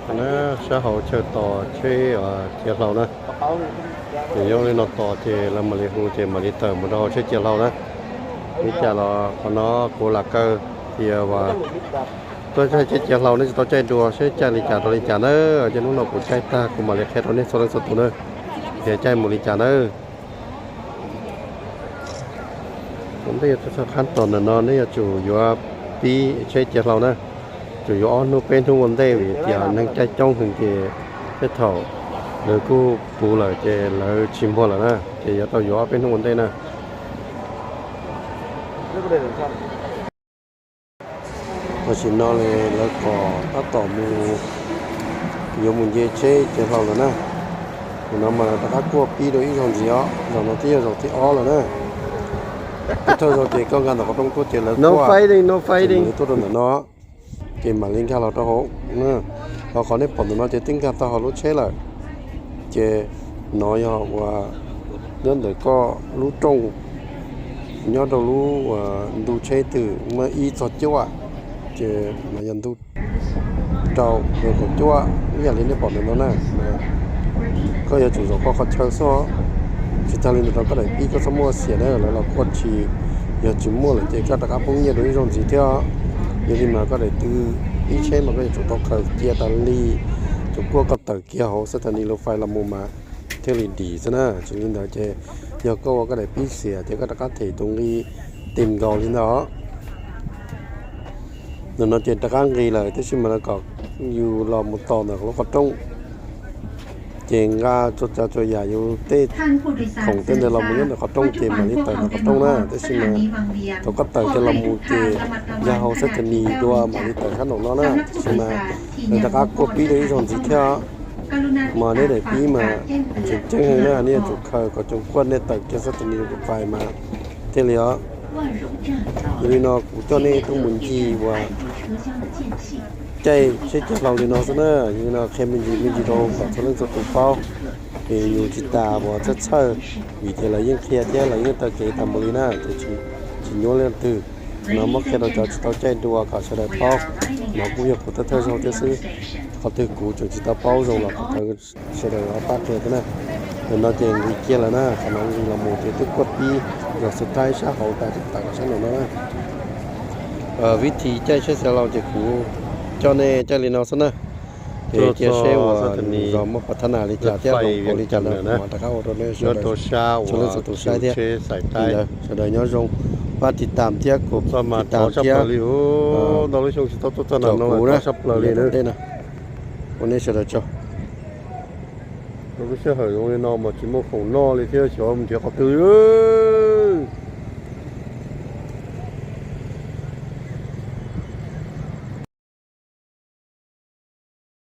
Na, sab hauv chaw tos tsheb cia hlau na. Ces yog li no tos ces lawv mam li hu ces mam li tawm mus rau hauv tsheb cia hlau na. Li cas los qhov no kuv lam kaw tias uas tuaj caij tsheb cia hlau nej tsis tau caij dua seb caij li cas rau li cas na. Ces hnub no kuv caij tag kuv mam li qhia rau nej txhua leej txhua tus na, tias caij mus li cas na. Ua ntej yuav tuaj txog qab tos ntawm no nej yuav tsum yuav pib tsheb cia hlau na. Tsum yuav ob hnub peb hnub ua ntej vim tias neeg caij coob heev ces tej thaum lawv kuj puv lawm ces lawv tsis muag lawm na, ces yuav tau yuav ob peb hnub ua ntej na. Tam sim no lawv kom tab tom mus, yuav mus nce tsheb cia hlau lawm na. Nim no mas rov qab kuaj pib dua ib zaug ntxiv os, zaum no twb yog zaum thib ob lawm na. Thawj zaug ces koj nkag ntawm qhov rooj tuaj ces lawv kuaj, ces mam li tuaj rau ntawm no, ces mam li nkag los rau hauv. Ho qhov nej pom ntawm no ces twb nkag tau hauv lub tsheb lawm. Ces no yog uas nyob ntawm koj lub rooj, nyob rau lub ntu tsheb twg muaj ib txog cuaj, ces no yog ntu rau kaum cuaj ib yam li nej pom ntawm no na. Koj yuav tsum zaum koj qhov chaw xwb os. Tsis tag li ntawd rau koj daim pib koj txhob muaj xiam na, lawv los kuaj tsis, yog tsis muaj lawm ces koj rov qab poob nyiaj dua ib zaug ntxiv thiab. Yog li mas koj daim twg pib tsheb mas koj yuav tsum tau khaws cia tas li, tsum kuaj koj tawm kiag hauv xab thas nis lus fais los mus mas thiaj li dim xwb na. Tsis li ntawd ces yog koj ua koj daim pib xiam ces koj rov qab them tus nqi tim nkaus li ntawd os. Ntawm no ces rov qab nqis lawm tab sis mas no kom yus los mus tos ntawm lub qhov rooj. Ces nqa txhua tsav txhua yam yus tej khoom tej ntawd los mus nyob ntawm qhov rooj ces mam li tawm ntawm qhov rooj na. Tab sis mas thaum koj tawm kiag los mus ces nkag hauv xab thas nis dua mam li tawm sab nraum no na. Tab sis mas lawv rov qab kuaj pib dua ib zaug ntxiv thiab. Mas nej daim pib mas tseem ceeb heev na, nej yuav tsum khaws kom tsoom kuaj nej tawm kiag xab thas nis lus fais mas thiaj li os. Yog li no kuv coj nej tuaj mus ncig uas caij tsheb cia hlau li no xwb na. Yog li no qhia me ntsis me ntsis rau kom txhua leej txhua tus paub, es yus tsis tas uas txhawj txhawj, vim tias lawv yeej qhia thiab lawv yeej taw kev tas mus li na, ces tsis nyuaj leej twg. No muab qhia rau cov tsis tau caij dua kom sawv daws paub. No kuj yog kuv thawj thawj zaug thiab xwb, qhov twg kuv tseem tsis tau paub zoo los kom sawv daws ho pab qhia thiab na. Ntawm no ces nqis kiag lawm na, qhov no nqis los mus ces twb kuaj pib zaum xub thawj sab hauv tas tawm sab nraum no na. Vib thi caij tsheb cia hlau ces kuv coj nej caij li no xwb na. Ces cia seb uas zos muaj pas thab nas li cas thiab hluas npaum li cas no kuv mam rov qab ua rau nej sawv daws txhua leej txhua tus saib thiab. Sawv daws nyob zoo, pab tiv tam thiab, kuv tiv tam thiab. Ntau lub xyoo tsis tau tuaj txog no, sab plaws li na. Ua nej sawv daws tsaug. Lub sij hawm zoo li no mas tsis muaj khoom noj li thiab, xyov mus nrhiav qhov twg li.